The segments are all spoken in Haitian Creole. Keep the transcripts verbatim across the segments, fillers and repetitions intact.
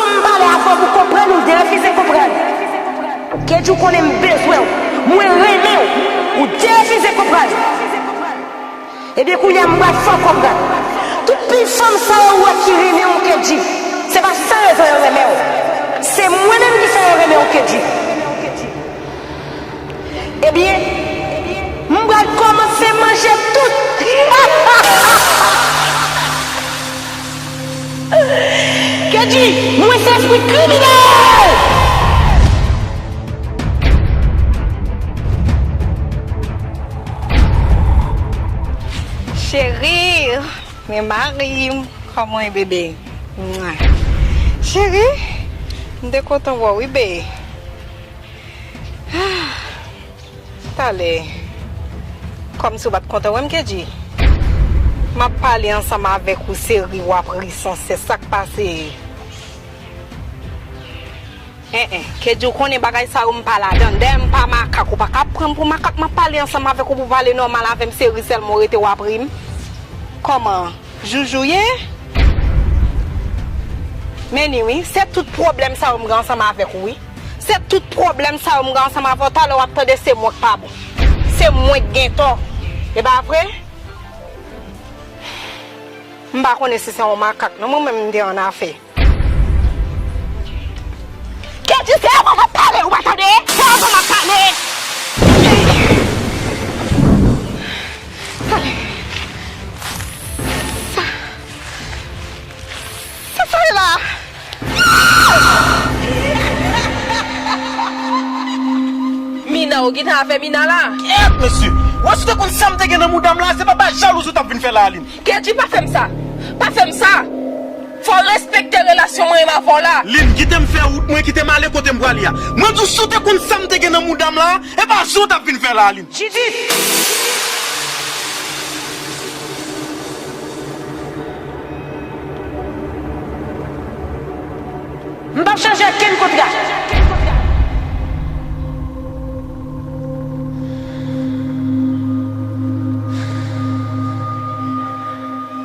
M pale avè w pou konprann, ou derefize konprann. Kedji, ou konnen m bezwen w. Mwen renmen w. Ou derefize konprann. Ebyen, kounye a, m pral fè w konprann. Tout pitit fanm sa yo wè ki renmen w, Kedji, se pa san rezon yo renmen w. Se mwen menm ki fè yo renmen w, Kedji. Ebyen, m pral kòmanse manje tout. Kedji, mwen se espri kriminèl! Cheri, men mari m, kòman w ye, bebe? Mwa. Cheri, m te kontan wè w, wi, be. Talè, kòmsi w pa t kontan wè m, Kedji. M ap pale ansanm avèk ou, se ri w ap ri san sès. Sa k pase? En en, Kedji, w konnen bagay sa yo m pa ladann. Dayè m pa makak, ou pa ka pran m pou makak. M ap pale ansanm avèk ou pou w pale nòmal avè m, se ri sèlman w rete w ap ri m. Kòman? Joujou ye? Men ni wi, se tout pwoblèm sa yo m gen ansanm avèk ou wi. Se tout pwoblèm sa yo m gen ansanm avè w. Talè w ap tande se mwen k pa bon. Se mwen k gen tò. E pa vre? M pa konnen si se yon makak non, mwen menm m te annafè. Kedji, se avè w m ap pale, ou pa tande? Se avè w m ap pale. Talè. Sa, sa, sa e la? Mina, ou gentan avè Mina la? Kèt, mesye! Wè, si w te konn sa m te gen nan mouda m la, se pa, pa jalouzi w t ap vin fè la, Aline. Kedji, pa fè m sa! Pa fè m sa! Fò w respekte relasyon mwen menm avè w la! Lin, kite m fè wout mwen, kite m ale kote m prale a. Mwen di w, si w te konn sa m te gen nan mouda m la, e pa jan w t ap vin fè la, Lin. Jidit! M p ap chanje okenn kontra.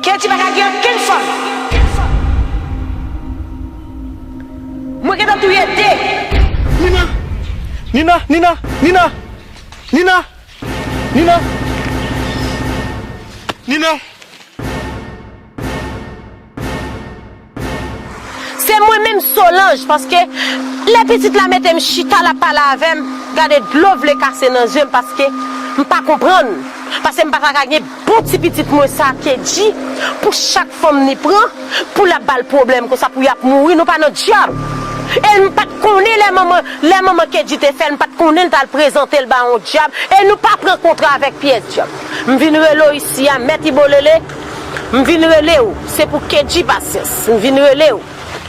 Kedji pa ka gen okenn fanm. Mwen gentan touye de. Nina! Nina! Nina! Nina! Nina! Nina! Nina! Se mwen menm Solanj, paske lè pitit la mete m chita, l ap pale avè m, gade dlo vle kase nan zye m, paske m pa konprann. Paske m pa ta ka gen bon ti pitit mwen sa, Kedji, pou chak fanm li pran, pou l ap ba l pwoblèm konsa, pou y ap mouri, nou pa nan dyab. E m pa t konnen lè manman, lè manman Kedji te fè l, m pa t konnen l t al prezante l ba yon dyab. E nou pa pran kontra avèk pyès dyab. M vin rele w isi a, Mèt Ibolele. M vin rele w. Se pou Kedji pasyans. M vin rele w.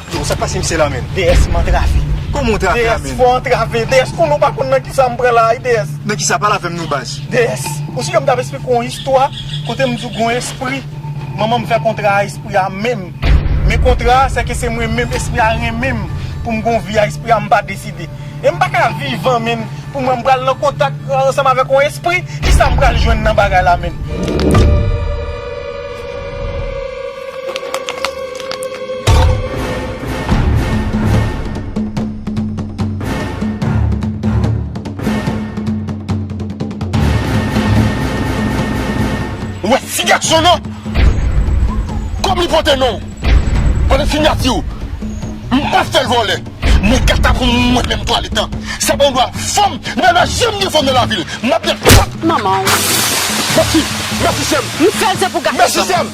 Yo, sa k pase misye la, menn? Deyès, m antrave. Kòman w antrave a, menn? Deyès, fò antrave. Deyès, konnen w pa konn nan kisa m pran la, wi, Deyès. Nan kisa? Pale avè m non, baz. Deyès, ou sonje m t ap esplike w yon istwa kote m di w gon espri. Manman m fè kontra a espri a menm. Men kontra a, sèke se mwen menm, espri a renmen m pou m gon vi a espri a, m pa deside. E m pa ka vivan, menn, pou mwen m pral nan kontak ansanm avèk yon espri. Kisa m pral jwenn nan bagay la, menn? Ou wè ti gason an? Kòm li pote non w, pote siyati w, m p ap fè l vòlè. Men gata pou mwen menm twalèt an. Sa pa yon dwa fanm, li pa dwe janm gen fanm nan lavi l. M ap gen. Manman w. Mèsi, mèsi sè m. M fè l se pou gason. Mèsi sè m.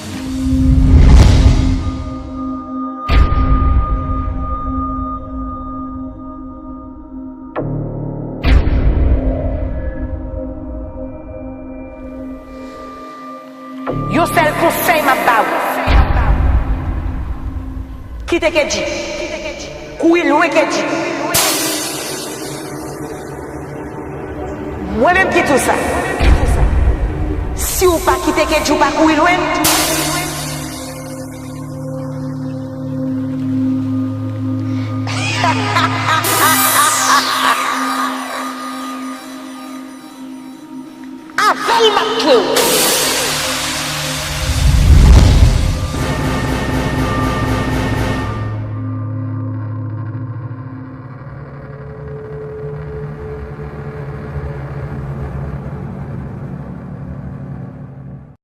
Yon sèl konsèy m ap ba ou. Kite Kedji. Kouri lwen Kedji. Mwen menm ki di w sa. Si w pa kite Kedji, w pa kouri lwen. Avè l m ap twe w.